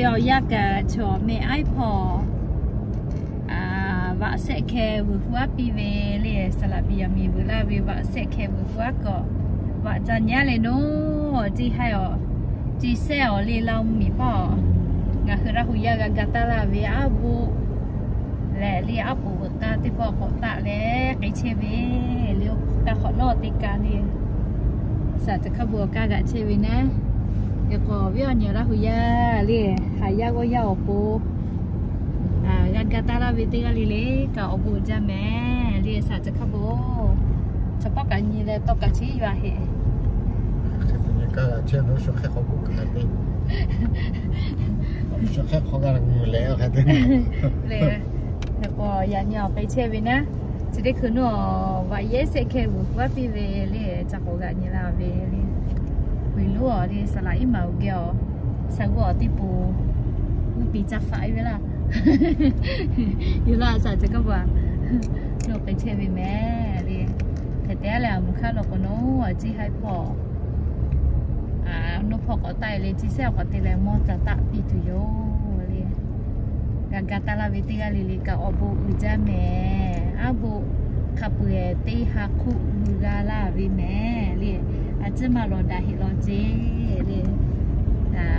Awˬ yanˇ kaꞈ chaw meh aˉ hpawˇ, vaꞈ shehˆ hkeh vuiˬ hu aˉ piˇ ve le. Saˍ laꞈ piˍ yaˍ miˍ vuiˬ laˇ ve vaꞈ shehˆ hkeh vuiˬ hu aˉ kawꞈ, vaꞈ ca nyi aˉ leh naˉ, ceˇ haiˇ awˬ, ceˇ sehˉ awˬ le Laˇ hu miˬ paˆ awˬ, ngaˬ hui Laˇ hu yaˇ g'a ga taˇ laˇ ve aˉ boˆ lehˬ le, aˉ poꞈ veuꞈ k'aˇ teˇ pawˆ k'awꞈ taˆ leh k'ai chehˇ ve le. Oˇ kaˇ hk'awꞈ nawˉ teˇ kaˇ le, saˍ ca hk'a bon awˬ kaˇ g'aꞈ chehˇ ve naˉ. Hk'e k'o, awˬ viˉ awˬ nyi Laˇ hu yaˇ le, haˍ yaˇ g'awˇ yaˇ awˬ pon g'a ga taˇ laˇ ve teˇ g'aˇ le le kaꞈ awˬ bon uiˍ jaˇ mehˍ le. Saˍ ca hk'a bon chaw pawˆ kaꞈ nyi leh tawˇ kaꞈ chi yuˬ a heꞈ. Hk'e te nyi kaˇ g'aꞈ chehˇ ve, shu hk'e k'awꞈ k'oˆ kaꞈ te, shu hk'e k'awꞈ g'a ngeuˍ leh hk'e te le. Hk'e k'o, yaꞈ nyi awˬ k'ai chehˇ ve naˉ, chi teˇ hkui naˉ, vaꞈ yehˉ shehˆ hkeh vuiˬ hu aˉ piˇ ve le, ca k'awꞈ g'aꞈ nyi la ve le. Vuiˬ lonˉ awˬ le, saˍ laꞈ iˉ maˬ uiˍ geh awˬ, saˍ g'uˇ awˬ teˇ poˍ g'uˇ piˍ ca faꞈ ve laˇ. Yuˬ laˇ saˍ ca kaˇ baˬ, naˉ k'ai chehˇ ve mehˍ le. Hk'e te leh, aˬ mvuhˇ hk'aˇ lo k'o naˉ, ceˇ haiˇ hpawˇ naˉ hpawˇ k'awꞈ taˆ e le, ceˇ sehˉ awˬ k'awꞈ te leh mawˇ ca taˆ piˇ tuˬ yoˬ le. G'a ga taˇ laˇ ve teˇ g'aˇ le le kaꞈ awˬ bon uiˍ jaˇ mehˍ. Aˉ boˆ hk'a peu-eˬ teˇ ha hk'oˆ vuiˬ g'a laˇ ve mehˍ le. A ciˉ maˇ lawˬ daꞈ heꞈ law ceˇ le.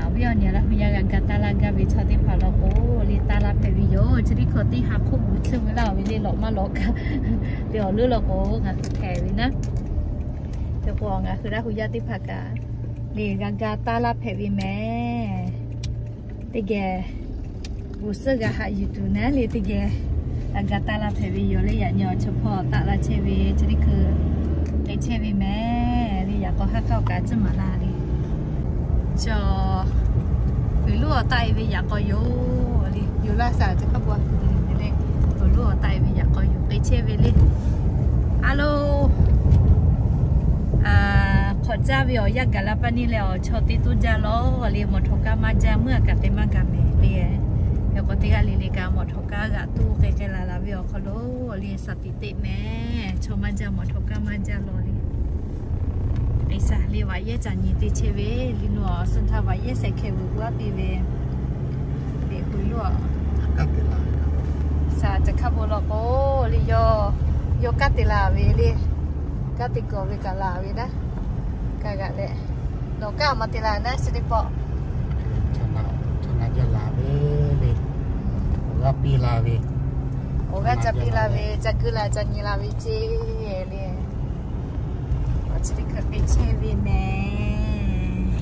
Awˬ viˉ awˬ nyi Laˇ hu yaˇ g'a ga taˇ laˇ gaˇ ve chaw teˇ hpaˍ law k'o le, taˇ laˇ hpehꞈ ve yoˬ. Chi teˇ hkui teˇ ha hk'oˆ vuiˬ tsuhˇ ve laˇ ve le, lawꞈ maˇ lawꞈ kaꞈ le, awˬ leuˉ law k'o ngaˬ hui hpehꞈ ve naˉ. Hk'e k'o, ngaˬ hui Laˇ hu yaˇ teˇ hpaˍ kaꞈ le g'a ga taˇ laˇ hpehꞈ ve mehˍ. Teˇ geh g'uˬ suhˉ g'a haꞈ yuˬ tuˬ naˉ le, teˇ geh g'a ga taˇ laˇ hpehꞈ ve yoˬ le. Yaꞈ nyi awˬ chaw hpawˇ taˆ laˇ chehˇ ve chi teˇ hkui k'ai chehˇ ve mehˍ le. Yaꞈ k'aw haˉ hk'aˇ awˬ kaꞈ a ciˉ maˍ laˇ le. Chaw, vuiˬ lonˉ awˬ taˆ e ve yaꞈ k'aw yoˬ le. Yuˬ laˇ saˍ ca kaˇ baˬ le, vuiˬ lonˉ awˬ taˆ e ve yaꞈ k'aw yoˬ, k'ai chehˇ ve le. A lo, hk'awꞈ caˇ ve awˬ yanˇ gaˬ la pa neˇ leh awˬ chaw teˇ toˇ jaˇ lawˬ le, mawˬ htawnˍ kaˇ maˇ jaˇ, meuˇ a kaꞈ te maˇ gaˬ mehˍ le. Yaꞈ k'aw teˇ g'aˇ le le kaꞈ mawˬ htawnˍ kaˇ g'aꞈ tuˇ k'ai k'ai la la ve awˬ hk'aw lo le, saˍ tiꞈ teˇ mehˍ, chaw maˇ jaˇ, mawˬ htawnˍ kaˇ maˇ jaˇ lawˬ le. Te saˍ le, vaꞈ yehˉ ca nyi te chehˇ ve le, naˉ suh htaˇ vaꞈ yehˉ shehˆ hkeh vuiˬ hu aˉ piˇ ve le, vuiˬ lonˉ a, saˍ ca hk'a bon law k'o le, yawˇ, yawˇ kanˉ te la ve le, kanˉ te kawˬ ve kaꞈ la ve naˉ, kaˇ g'aꞈ leh, nawˬ kanˉ maˇ te la naˉ chi teˇ pawˆ, chaw na jaˇ la ve le, awˬ g'aˇ piˇ la ve, awˬ g'aˇ ca piˇ la ve, ca guˇ la ca nyi la ve ceˇ le. Awˬ chi teˇ hkui k'ai chehˇ ve mehˍ.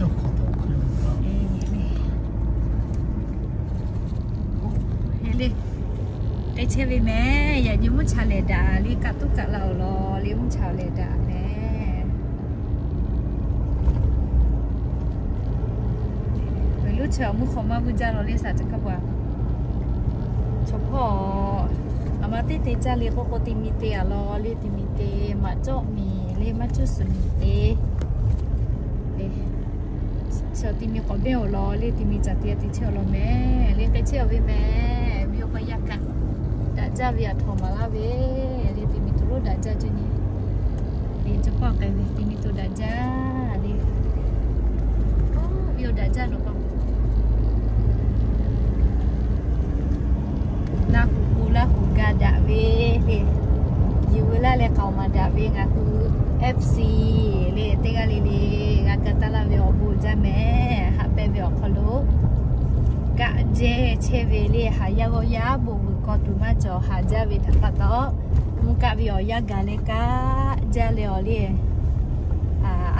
K'ai chehˇ ve mehˍ. Yaꞈ nyi mvuhˇ cha lehˬ daꞈ le, kaꞈ tuˉ kaꞈ la awˬ lawn le, mvuhˇ cha lehˬ daꞈ mehˍ. Vuiˬ lonˉ chi awˬ mvuhˇ hk'aw maˇ vuiˇ jaˇ lawˬ le, saˍ ca kaˇ baˬ. Chaw hpawˇ, aˬ ma teˇ te caˇ le k'oˆ k'o, te mi te a law le, te mi te, maꞈ cawˆ miˬ le, maˇ cuˇ suhˍ miˬ te le. Chi te mi k'awꞈ beˇ awˬ lawn le, te mi caˬ te te chehˇ awˬ lawn mehˍ le, k'ai chehˇ awˬ ve mehˍ. Viˇ awˬ pa yaˇ kaꞈ daꞈ jaˇ ve aˬ htoꞈ ma laˇ ve le, te mi to lonˉ daꞈ jaˇ ceˇ nyi le, ca paˇ k'ai ve te mi to daꞈ jaˇ le. Viˇ awˬ daꞈ jaˇ nawˬ pa Laˇ hu k'o Laˇ hu ga daꞈ ve le. Yuˬ veu laˇ leh k'aoˍ maˍ daꞈ ve ngaˬ hui FC le, teˇ g'aˇ le le g'a ka taˇ laˇ ve awˬ bon jaˇ mehˍ. Haꞈ pehnˇ ve awˬ hk'aw lo kaˆ jehˇ chehˇ ve le, haˍ yaˇ g'awˇ yaˇ bon vuiˬ kaw tuˬ maˇ cawˬ haˍ jaˇ ve htaꞈ pa taw, mvuhˇ kaˆ ve awˬ yanˇ gaˬ leh kaˆ jaˇ leh awˬ le,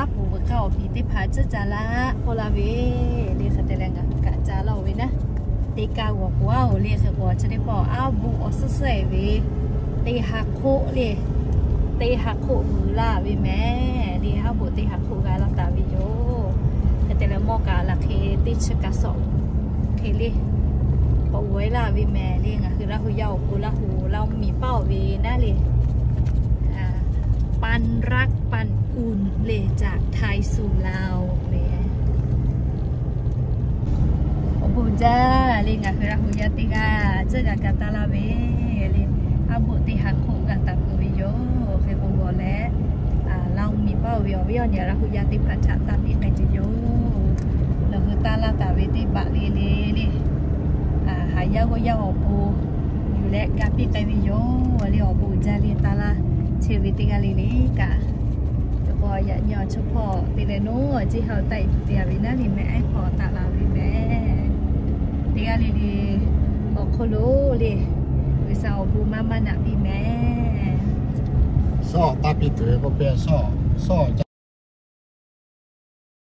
aˉ poꞈ veuꞈ k'aˇ awˬ piˍ teˇ hpaˍ tcuhˉ ca laˇ k'oˆ laˇ ve le. Hk'e te leh ngaˬ hui kaꞈ ca laˇ-oˬ ve naˉ, teˇ kaˇ g'awˬ k'o aˉ-oˬ le. Hk'e k'o chi teˇ pawˆ aˉ boˆ awˬ suhˉ suhˉ-eˬ ve teˇ ha hk'oˆ le, teˇ ha hk'oˆ vuiˬ laˇ ve mehˍ le. Aˉ boˆ teˇ ha hk'oˆ g'a laˇ taˍ ve yoˬ. Hk'e te leh mawˇ kaꞈ laˬ hk'e teˇ chi kaꞈ sawꞈ hk'e le k'awꞈ g'aw e laˇ ve mehˍ le. Ngaˬ hui Laˇ hu yaˇ awˬ pon Laˇ hu Laˇ hu miˬ paˆ-oˬ ve naˉ le, ปานรัก ปานอุ่น le จากไทยสู่ลาว le. Awˬ bon jaˇ le, ngaˬ hui Laˇ hu yaˇ teˇ g'aˇ tcuhˉ g'a ka taˇ laˇ ve le. Aˉ boˆ teˇ ha hk'oˆ g'a taˍ peuˬ ve yoˬ. Hk'e k'o g'awˬ leh Laˇ hu miˬ paˆ-oˬ ve awˬ viˉ awˬ nyi Laˇ hu yaˇ teˇ hpaˍ htaꞈ taˇ piˇ k'ai tuˬ yoˬ. Nawˬ Tanˇ laˇ taˍ ve teˇ baꞈ le le le, haˍ yaˇ g'awˇ yaˇ awˬ bon yuˬ leh ga piˇ k'ai ve yoˬ le. Awˬ bon uiˍ jaˇ le, tanˇ laˇ chehˇ ve teˇ g'aˇ le le kaꞈ. K'o yaꞈ nyi awˬ chawˇ hpawˇ te leh naˉ, awˬ ceˇ ha taˆ e tuˬ te a ve naˉ le mehˍ, ehˉ hpawˇ taˆ la ve mehˍ. Teˇ g'aˇ le le awˬ hk'oˆ lo le, G'uiˬsha awˬ bon maˇ maˇ naꞈ piˇ mehˍ. Shawˉ taˇ piˇ tuˬ ve k'oˆ piˇ, shawˉ